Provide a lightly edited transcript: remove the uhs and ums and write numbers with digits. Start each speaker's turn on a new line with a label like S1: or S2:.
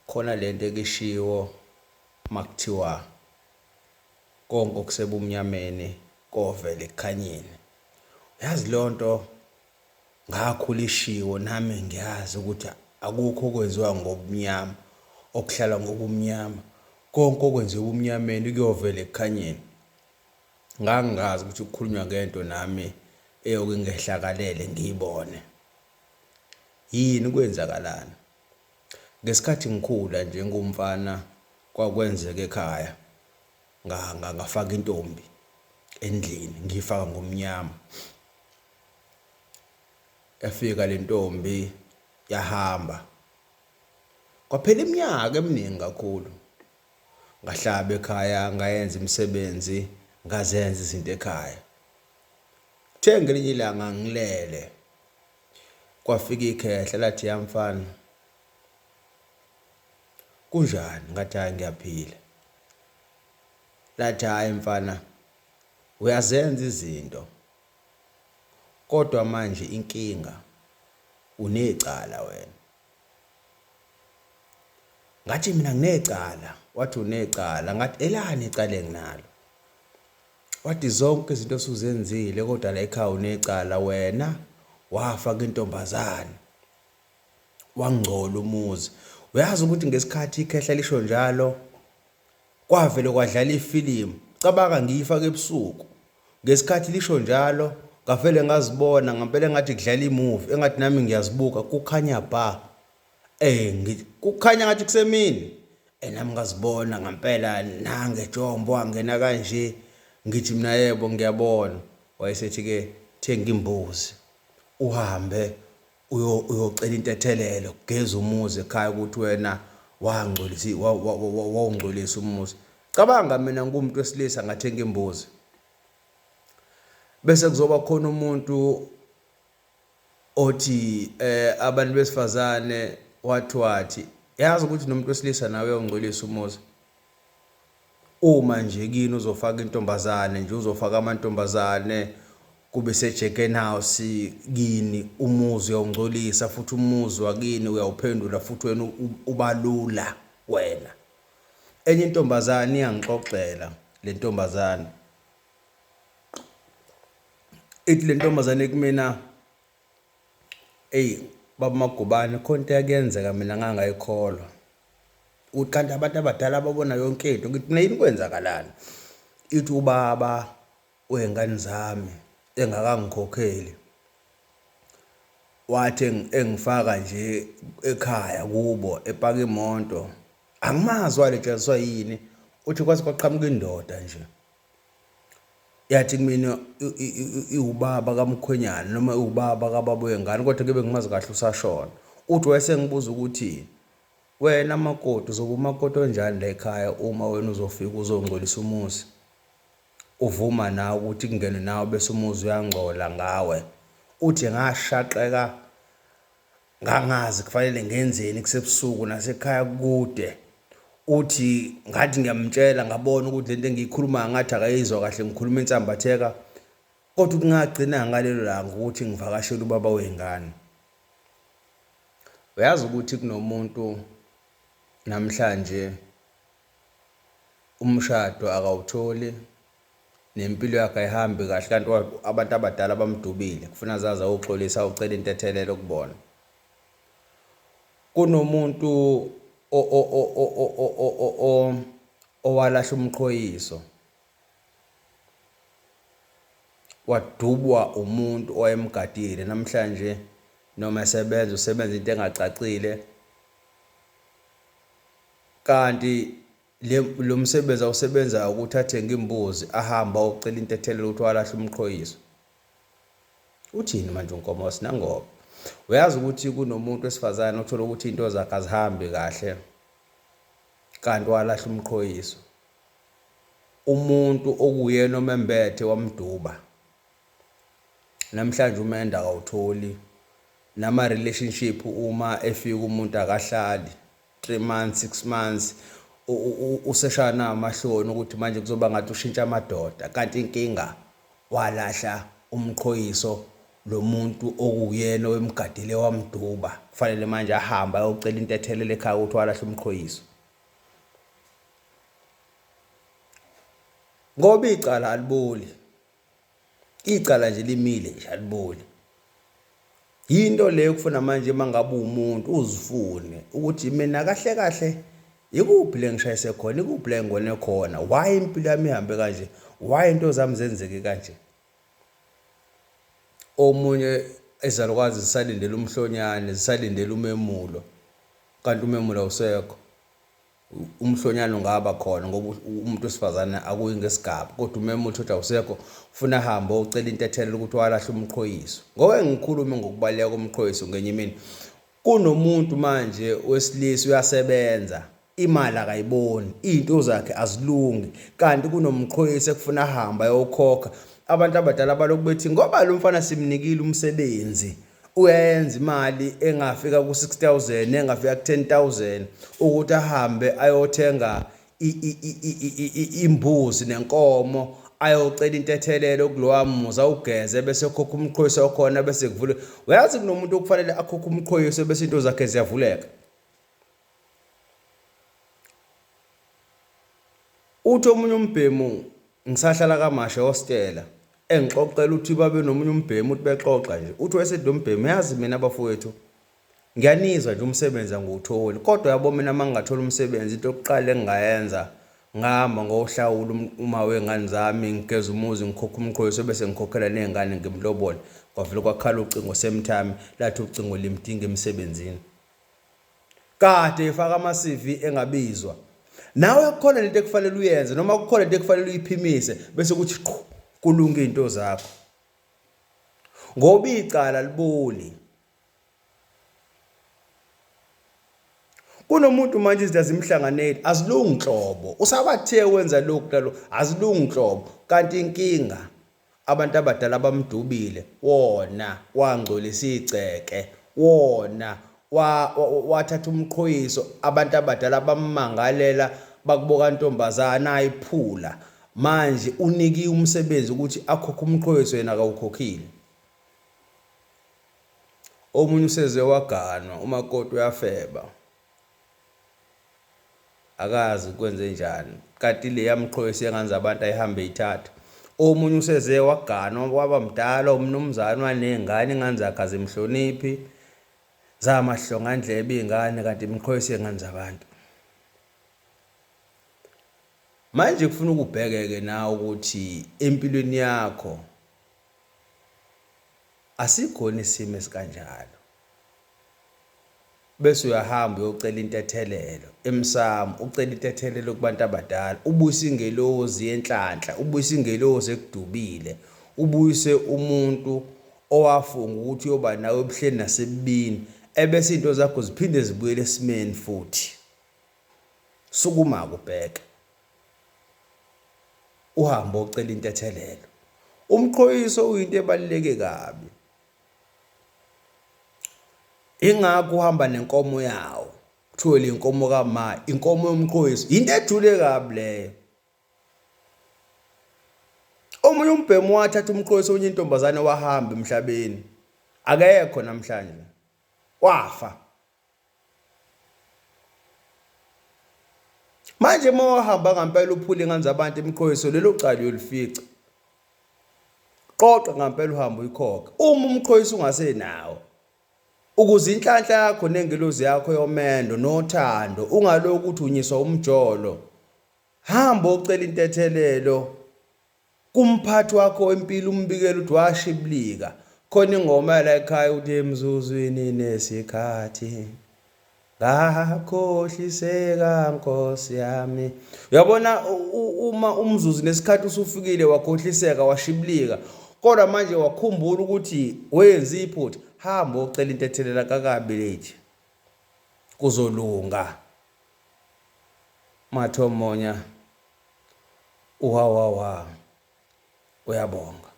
S1: Khona lento ekishiwo makuthiwa konke okusebumnyameni kovela ekukhanyeni. Uyazi leyo nto ngakhula ishiwo nami ngiyazi ukuthi akukho okwenziwa ngobumnyama okuhlala ngobumnyama. Konke okwenziwa ebumnyameni kuyovela ekukhanyeni. Ngangingazi ukuthi kukhulunywa ngento nami eyoke ingehlakalele ngiyibone. Yini kwenzakalani? Ngesikhathi ngikhula nje ngumfana kwakwenzeka ekhaya ngafaka intombi endlini ngiyifaka ngomnyama. Yafika le ntombi yahamba. Kwaphela iminyaka eminingi kakhulu. Ngahlaba ekhaya ngayenza imisebenzi ngazenza izinto ekhaya. Kuthe ngelinye ilanga ngilele Kwafika ikhehla lathi, ya mfana, kunjani? Ngathi, hhayi ngiyaphila. Lathi, hhayi mfana, uyazenza izinto kodwa manje inkinga unecala wena. Ngathi mina nginecala, wathi unecala. Ngathi elani icala enginalo? Wathi zonke izinto osuzenzile kodwa la ekhaya unecala wena wafaka intombazane wangcola umuzi. Uyazi ukuthi ngesikhathi ikhehla lisho njalo kwavele kwadlala ifilimu. Cabanga ngiyifaka ebusuku. Ngesikhathi lisho njalo ngavele ngazibona ngempela engathi kudlala imuvi engathi nami ngiyazibuka kukhanya bha. Eh kukhanya ngathi kusemini. Eh nami ngazibona ngempela nange jombo wangena kanje ngithi mina yebo ngiyabona. Wayesethi ke thenga imbuzi uhambe uyocela intethelelo geza umuzi ekhaya ukuthi wena wangcolisa wawungcolisa umuzi. Cabanga mina ngumuntu wesilisa ngathenga imbuzi. Bese kuzoba khona umuntu othi eh abantu besifazane wathi wathi yazi ukuthi nomuntu wesilisa nawe uyawungcolisa umuzi uma nje kini uzofaka intombazane nje uzofaka amantombazane kube sejeken house kini umuzi uyawungcolisa futhi umuzi wakini uyawuphendula futhi wena ubalula wena enye intombazane iyangixoxela le ntombazane Ithi le ntombazane kumina, eyi baba Magubane khona into eyakuyenzeka mina ngangayikholwa. Ukuthi kanti abantu abadala babona yonke into, ngithi mina yini kwenzakalani? Ithi ubaba wey'ngane zami engakangikhokheli wathi engifaka nje ekhaya kubo epaka imoto, angimazi waletshaziswa yini, uthi kwaze kwaqhamuka indoda nje. Yathi kumina iwubaba kamkhwenyana noma iwubaba kababa wengane kodwa ke bengimazi kahle usashona. Uthi wayesengibuza ukuthi wena makoti uzoba umakoti onjani la ekhaya uma wena uzofika uzongcolisa umuzi. Uvuma nawe ukuthi kungenwe nawe bese umuzi uyangcola ngawe. Uthi ngashaqeka Ngangazi kufanele ngenzeni kusebusuku nasekhaya kukude. Uthi ngathi ngiyamtshela ngabona ukuthi lento engiyikhulumayo ngathi akayizwa kahle ngikhuluma insambatheka. Kodwa ukuthi ngagcina ngalelo langa ukuthi ngivakashele ubaba wey'ngane. Uyazi ukuthi kunomuntu namhlanje umshado akawutholi nempilo yakhe ayihambi kahle kanti abantu abadala bamdubile kufuna zaze ayoxolisa ayocela intethelelo kubona. Kunomuntu owalahla umqhoyiso wadubwa umuntu owayemgadile namhlanje noma esebenza usebenza into engacacile kanti Lo msebenzi awusebenzayo ukuthi athenge imbuzi ahambe ayocela intethelelo ukuthi walahla umqhoyiso. Uthini manje uNkomosi nangoba uyazi ukuthi kunomuntu wesifazane othola ukuthi into zakhe azihambi kahle kanti walahla umqhoyiso. Umuntu okuyena omembethe wamduba. Namhlanje umendo akawutholi nama relationship uma efika umuntu akahlali. 3 months 6 months useshaya namahloni ukuthi manje kuzoba ngathi ushintsha amadoda kanti inkinga walahla umqhoyiso. Lo muntu okuwuyena owemgadile wamduba kufanele manje ahambe ayocela intethelelo ekhaya ukuthi walahla umqhoyiso. Ngoba icala aliboli. Icala nje limile nje aliboli. Yinto leyo kufuna manje uma ngabe uwumuntu uzifune ukuthi mina kahle kahle ikuphi le ngishayise khona, ikuphi la engone khona, why impilo yami ihambe kanje, why into zami zenzeke kanje. Omunye izalukwazi zisalindele umhlonyane, zisalindele umemulo, kanti umemulo awusekho. Umhlonyane ungaba khona ngoba umuntu wesifazane akuyi ngesigaba, kodwa umemulo uthi awusekho, ufuna ahambe ocela intethelelo ukuthi walahla umqhoyiso. Ngoke ngikhulume ngokubaluleka komqhoyiso ngenye imini. Kunomuntu manje wesilisa uyasebenza, imali akayiboni, izinto zakhe azilungi, kanti kunomqhoyisi ekufuna ahambe ayokhokha. Abantu abadala balokhu bethi ngoba lo mfana simnikile umsebenzi, uyayenza imali engafika ku-6000 engafika ku-10000 ukuthi ahambe ayothenga imbuzi nenkomo ayocela intethelelo kulowa muzi awugeze bese ekhokha umqhoyiso okhona bese kuvule. Uyazi kunomuntu okufanele akhokhe umqhoyiso bese into zakhe ziyavuleka. Uthi omunye umbhemu ngisahlala kaMashe hostela engixoxela uthi babe nomunye umbhemu uthi bexoxa nje uthi wayesethi lo mbhemu yazi mina bafowethu Ngiyanizwa nje umsebenzi angiwutholi kodwa yabo mina uma ngingathola umsebenzi into yokuqala engingayenza ngihamba ngohlawula um, uma wey'ngane zami ngigeza umuzi ngikhokha umqhoyiso bese ngikhokhela ney'ngane ngimlobole. Kwavele kwakhala ucingo same time lathi ucingo limdinga emsebenzini. Kade efaka ama-CV engabizwa. Nawe kukhona lento ekufanele uyenze noma kukhona into ekufanele uyiphimise bese kuthi qhu kulunga iy'nto zakho. Ngoba icala liboli. Kunomuntu manje izinto azimhlanganeli, azilungi nhlobo. Usabathe wenza lokhu nalokhu, azilungi nhlobo. Kanti inkinga abantu abadala bamdubile, wona wangcolisa igceke, wona wathatha umqhoyiso, abantu abadala bammangalela bakubo kantombazane ayiphula. Manje unikiwe umsebenzi ukuthi akhokhe umqhoyiso yena akawukhokhile. Omunye useze waganwa umakoti uyafeba akazi kwenzenjani kanti le yamqhoyisa yengane zabantu ayihambe ithatha. Omunye useze waganwa waba mdala umnumzane waney'ngane iy'ngane zakhe azimhloniphi zamahlongandlebe iy'ngane kanti imqhoyisa iy'ngane zabantu. Manje kufuna ukubheke-ke nawe ukuthi empilweni yakho Asikhona isimo esikanjalo. Bese uyahamba uyocela intethelelo emsamo, ucela intethelelo kubantu abadala, ubuyise ingelozi yenhlanhla, ubuyise ingelozi ekudubile, ubuyise umuntu owafunga ukuthi uyoba nawe ebuhleni nasebubini, ebese izinto zakho ziphinde zibuyele esimeni futhi. Sukuma-ke ubheke. Uhambe ocela intethelelo. Umqhoyiso uyinto ebaluleke kabi. Ingakho uhamba nenkomo yawo. Kuthiwe le nkomo kama, inkomo yomqhoyiso. Yinto ejule kabi leyo. Omunye umbhemu wathatha umqhoyiso wenye intombazane wahamba emhlabeni. Akekho namhlanje. Wafa. Manje uma wahamba ngampela uphule ingane zabantu imiqhoyiso lelo cala uyolifica. Qoqa ngampela uhambe uyikhokhe. Uma umqhoyiso ungasenawo ukuze inhlanhla yakho nengelozi yakho yomendo nothando ungalokhu uthi unyiswa umjolo. Hamba ocela intethelelo Kumphathi wakho wempilo umbikele ukuthi washibilika. Khona ingoma yala ekhaya ukuthi emzuzwini nesikhathi ngakhohliseka nkosi yami. Uyabona uma umzuzu nesikhathi usufikile wakhohliseka washibilika kodwa manje wakhumbula ukuthi wenza iphutha, hamba ocela intethelela kakabi late. Kuzolunga. Mathomonya. Uhawawa uyabonga.